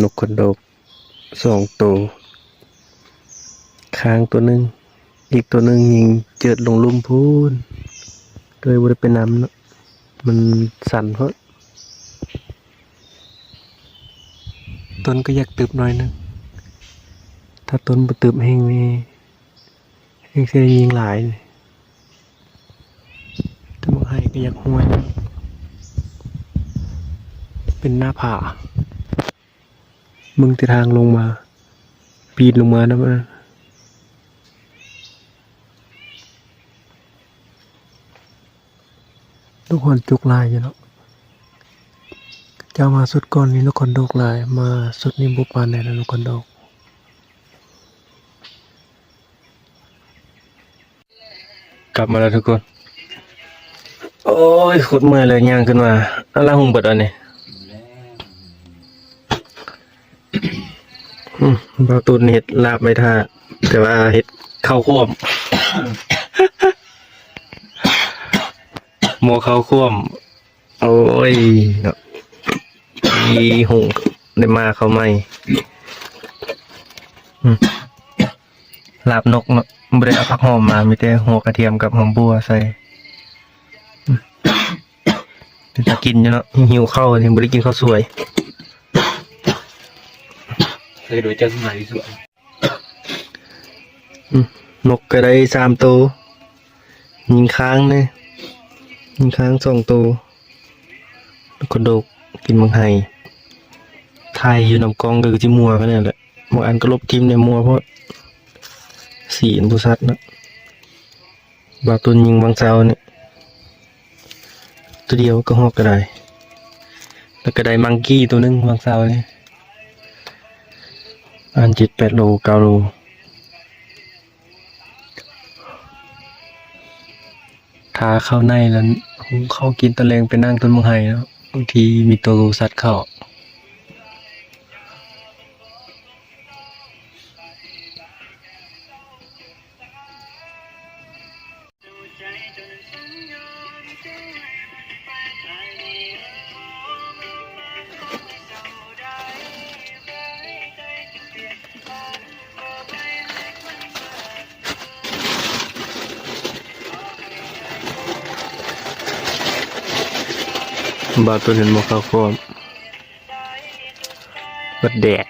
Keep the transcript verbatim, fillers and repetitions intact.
นกขนดกสองตัว ค้างตัวหนึ่ง อีกตัวหนึ่งยิงเจิดลงลุ่มพู้น โดยบ่ได้ไปนำเนาะ มันสั่นโพด ต้นก็อยากตึบหน่อยหนึ่ง ถ้าต้นบ่ตึบแฮงนี่ แฮงสิได้ยิงหลายนี่ แต่บักไห้ก็อยากห้วย เป็นหน้าผา เบิ่งแต่ทางลงมา ปีนลงมานะมัน นกขนดกหลายอยู่เนาะ เจ้ามาสุดก่อนนี่นกขนดกหลาย มาสุดนี่บ่ปานใดแล้วนกขนดก กลับมาแล้วทุกคน โอ้ย โคตรเมื่อยเลย ย่างขึ้นมา อะ ลาบหุงเบิดอันนี้ อืม บ่าวตูนเฮ็ดลาบไว้ท่า แต่ว่าเฮ็ดข้าวคว่ำ หม้อข้าวคว่ำ โอ้ย เนาะ มีหุง ได้มาข้าวใหม่ อืม ลาบนกเนาะ บ่ได้เอาผักหอมมา มีแต่หัวกระเทียมกับหอมบัวใส่ อืม เป็นตากินอยู่เนาะ หิวข้าวนี่ บ่ได้กินข้าวสวย เคยดูเจ้าสมัยสวย อืม นกก็ได้สามตัว ยิงค้างเนี่ย ยิงค้างสองตัว นกขนดกกินบักไห้ ถ่ายอยู่นำกล้องก็คือสิมั่วขนาดนั้นแหละ บางอันก็ลบทิ่มเนี่ย มั่วโพด สีอันบ่ชัดเนาะ บ่าวตูนยิงวางเสาเนี่ย ตัวเดียวก็ฮอกก็ได้ แล้วก็ได้มังกี้ตัวหนึ่งวางเสาเนี่ย อันเจ็ดแปดโล เก้าโล ถ้าเข้าในแล้วหุงข้าวกินตอนแลงไปนั่งต้นบักไห้เนาะ บางทีมีตัวสัตว์เข้า บ่าวตูนเห็นบ่ข้าวคว่ำ บัดแดด